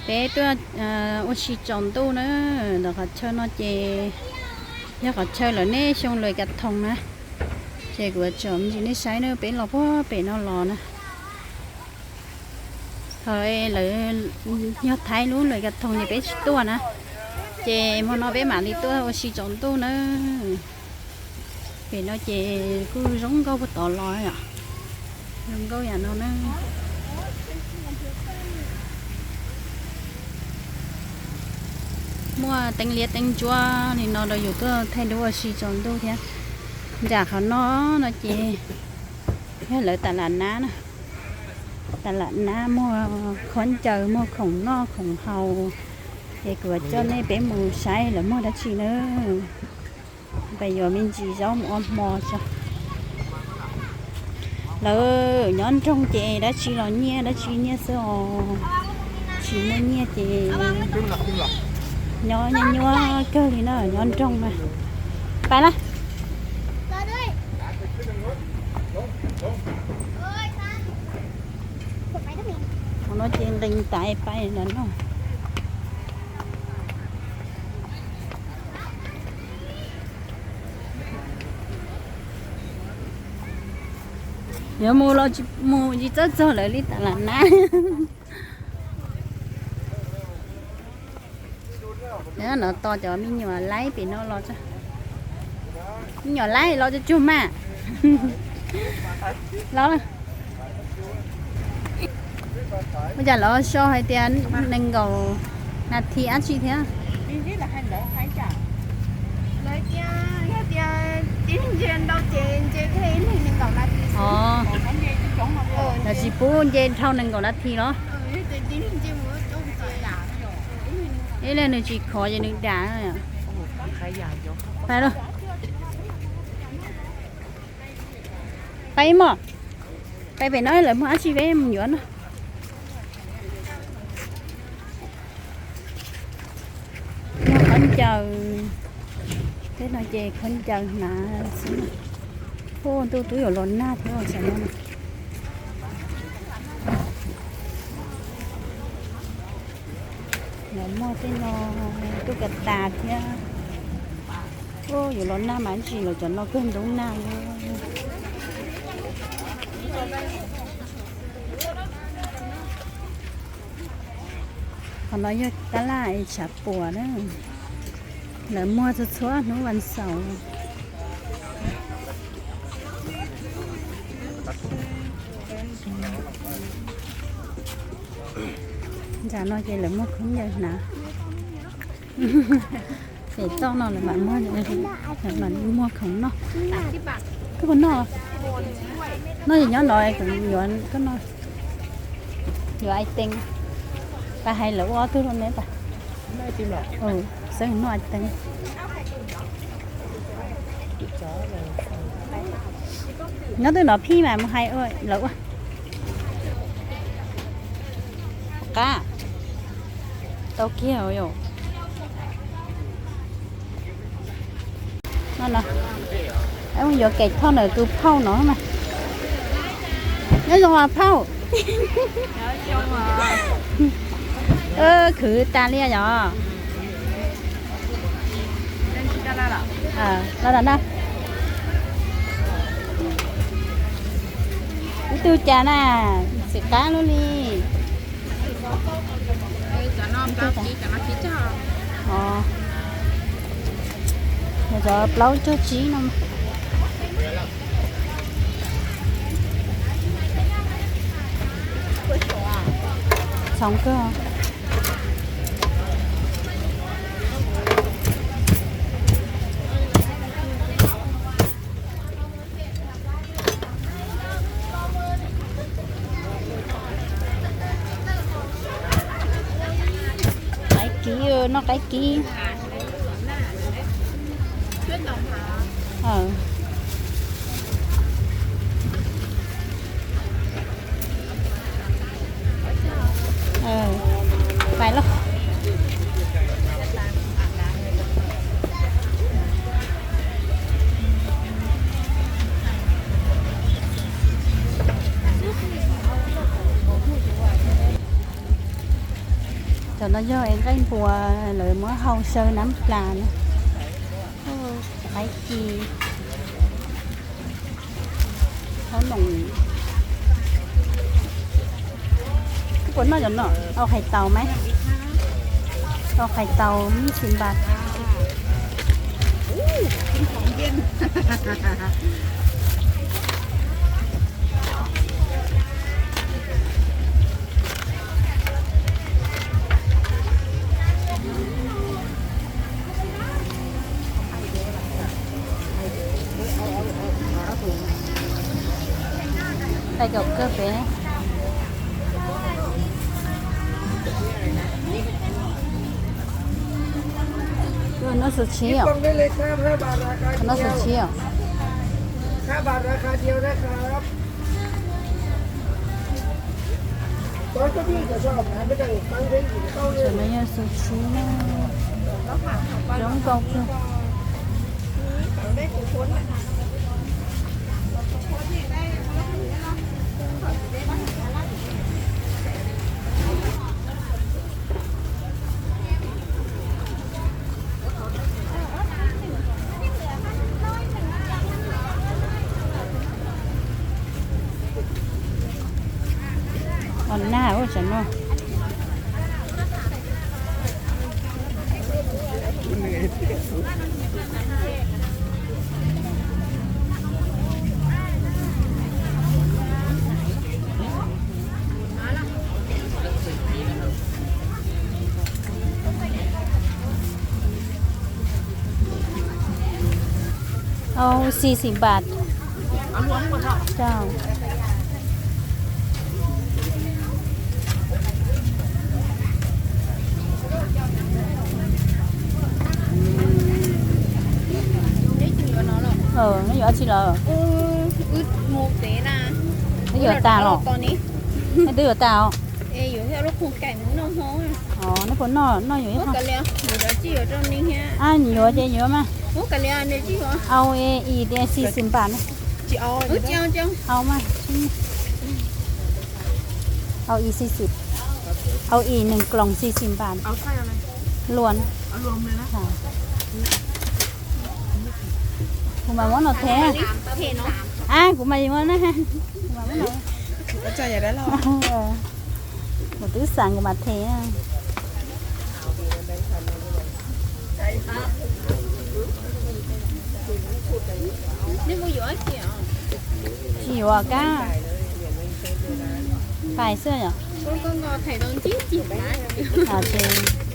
Peb tuaj ua si tsaus ntuj na, ntawm qhov chaw no ces yog qhov chaw lawv nej xyoo lawv kas thoos na. Ces kuv tsom me ntsis nej saib na, peb los puag pem no los na. Thaum lawv yog Thaib lub lawv kas thoos ces peb tsis tuaj na, ces hmo no peb mam li tuaj ua si tsaus ntuj na. Pem no ces kuj zoo nkauj puag tod los yom, zoo nkauj yam no na. Muaj teeb liab teeb ntsuab li no rau yus tuaj thaij duab ua si tsaus ntuj thiab. Nram qhov no no ces yog lawv tas lam nab na. Tas lam nab muag khaub ncaws, muag khoom noj khoom haus. Es kuv coj nej peb mus saib lawv muag dab tsi na. Peb yuav me ntsis zaub mus ua hmo tso. Lawv nyob nroog ces dab tsi los nyiaj dab tsi nyiaj xwb os, tsis muaj nyiaj ces nyob nyuaj nyuaj kawg li na, nyob nroog na. Pais lawm. Qhov no ces nqis tas pais lawm no. Yuav mus los mus tsis txawj txog lawv li tas lam nab. No tos cov me nyuam laib pem no los. Me nyuam laib los tsuag tsuag mas. Los, ua cas lawv sau hais tias nees nkaum nas this dab tsi thiab? Lawv tias, yog tias tib neeg nce ntau ces nce thiaj li nees nkaum nas this. Os, lawv tsis pub nce dhau nees nkaum nas this los? Ib leeg nws tsis khov ces nws dam. Pais lauj. Pais ib mos. Pais pem no lawv muag dab tsi peb mus yuav no. Muag khaub ncaws, tej no ces khaub ncaws hnav xwb. Ua ntuj twb yuav los nag thiab xyov no. Lawv muag tej no, tuj kas tas thiab. Yuav los nag mas ntsis lawv cov no kawg ntub nag li. Qhov no yog tab laj es tshav puam na. Lawv muag txhua txhua hnub vas xaum. Nram no ces lawv muag khaub ncaws hnav. Pem toj no lawv mam muag, lawv mam muag khoom noj. Koj puas noj? Noj ces nyob no kuv yuav koj noj. Yuav ais tees. Pab hais lawv ua ob tug rau neb pab. Xeeb noj ais tees. Nyob twg no phij mas mus hais lawv ua. Qab tau kiag yom. No no, yuav kev thauj ntawm tus phauj no mas. Nyob zoo os phauj. Khwv tas li yom. Los na. Ib tug cas na, xim qab lub li. Cov plaub caug tsib no. Txhoov kawg. Qaib kib, noj qaib kib. Pais lauj. Cov no yog es nqaij npua, lawv muab hau xyaw nab plas na. Qaib ci, qhob noom, koj puas noj cov no? Au qhais taus mas, au qhais taus ib xis npas. Noj su tshib os. Noj su tshib os. Cov no yog su tshib na, zoo nkauj kawg. Os nag ua tsav no. Au, xis xim npas. Neb yuav dab tsi lawm? Neb yuav tas los? Neb twb yuav tas os? Neb puas noj, noj yuav ib qho? Ab, yuav ces yuav mas. Au, ib tias xis xim npas na. Au mas. Au ib xis xim. Au ib neeg kloos xis xim npas. Luaj. Kuv mas muab no thev. Ab, kuv mas yuav na. Kuv twb xav kuv mas thev. Tsis yuav kab, pais xwb yom. Ces